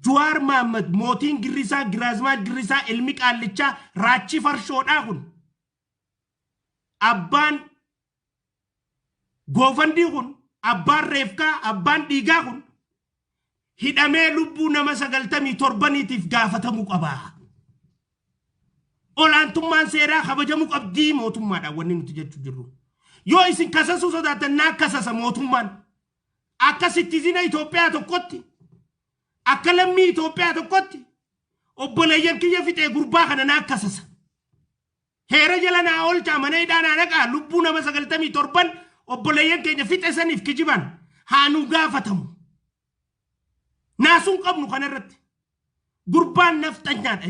Juwaar Mahaammad mootiin girrisaa Giraazmaach Girrisaa ilmi qaallichaa raachi farshoodhaa kun abbaan goofandii kun abbaan reefkaa abbaan dhiigaa kun hidhamee lubbuu nama 97niitiif gaafatamuu qaba. Olaantummaan seeraa kabajamuu qabdii mootummaadhaan wanni nuti jechuu jirru. Yoo isin kasasuu sodaattan naa kasasa mootummaan. Akka sittizina Itoophiyaa tokkotti akka lammii Itoophiyaa tokkotti obboleeyyan kiyya fixee gurbaa kana naa kasasa. Heera jala naa oolchaa mana hidhaa naa naqaa lubbuu nama 97n obboleeyyan keenya fixe saniif kijiban haa nu gaafatamu. Naasuun qabnu kanarratti. Gurbaan nafxanyaadha.